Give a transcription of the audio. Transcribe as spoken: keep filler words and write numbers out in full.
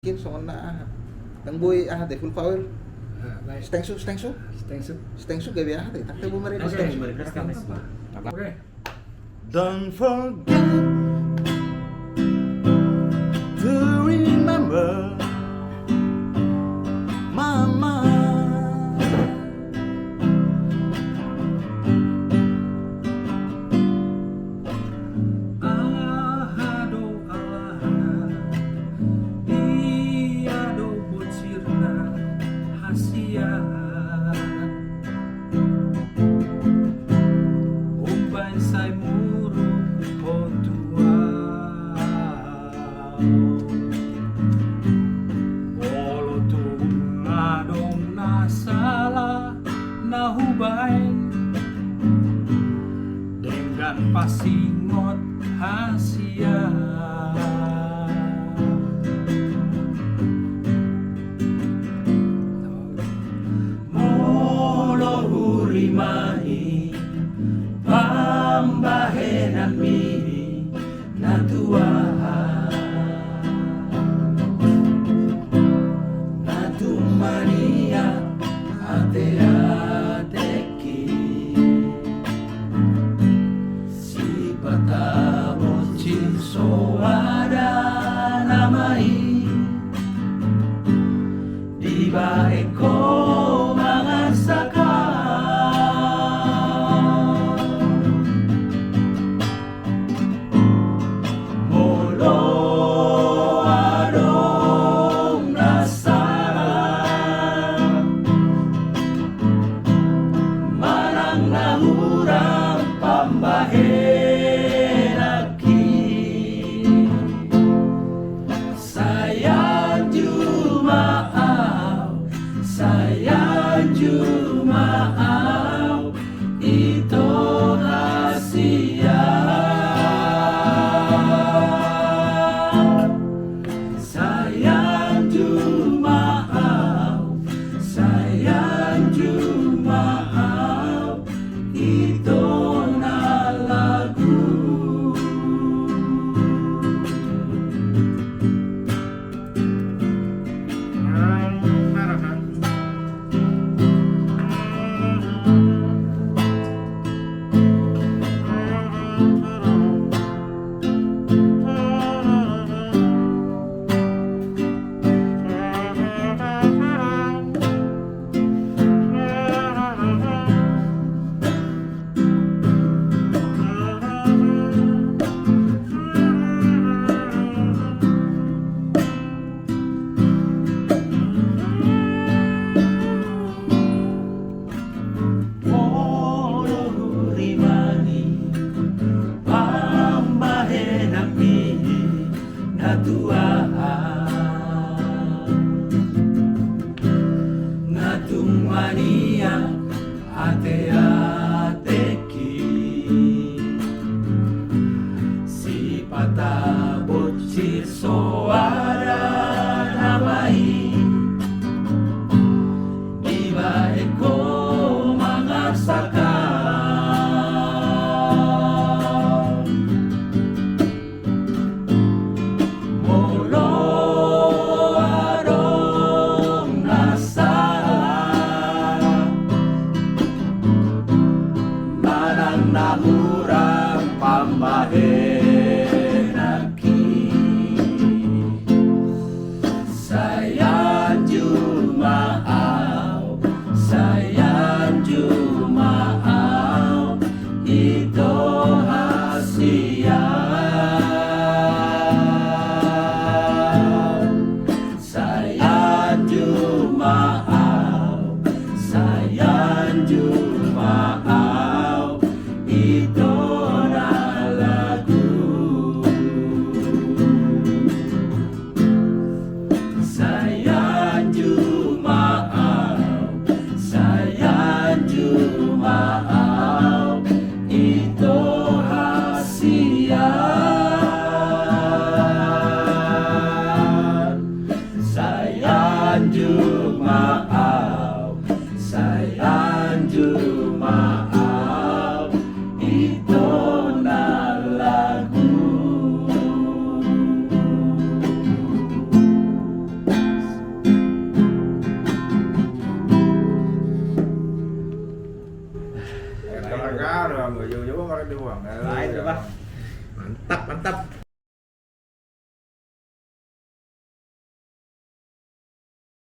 Mungkin songon na aha. Ndang boi aha te, full power. Ah, baik. Stengsu, stengsu. Stengsu. Stengsu gabe aha te? Tangte bo mari stengsu. Oke. Don't forget to remember, mama. Aha do alana, dia do bonsirna hasian. Umbaen sai muruk ho tu ahu. Molo tung adong na sala na hubaen, denggan pasingot hasian. Molo hurimani pambahenanmi na tua, na tumania ateateki. Sipata bocil soada nama i, dibaen ho mangansaka. Molo adong na sala manang na hurang pambahenanki, sai anju ma ahu, sai anju ma ahu, ito hasian. Sai anju ma ahu, sai anju ma ahu, ito na lagu. Molo hurimani pambahenanmi na tua, na tumania ateateki. Sipata bocil soada nama i, dibaen ho mangansaka. Molo adong na sala manang na hurang pambahenanki, sai anju ma ahu, sai anju ma ahu, ito hasian. Sai anju ma ahu, sai anju ma ahu, ito na lagu. Sai anju ma ahu, sai anju ma ahu, ito hasian. Sai anju ma ahu, sai anju ma ahu, ito na lagu. Mantap, mantap.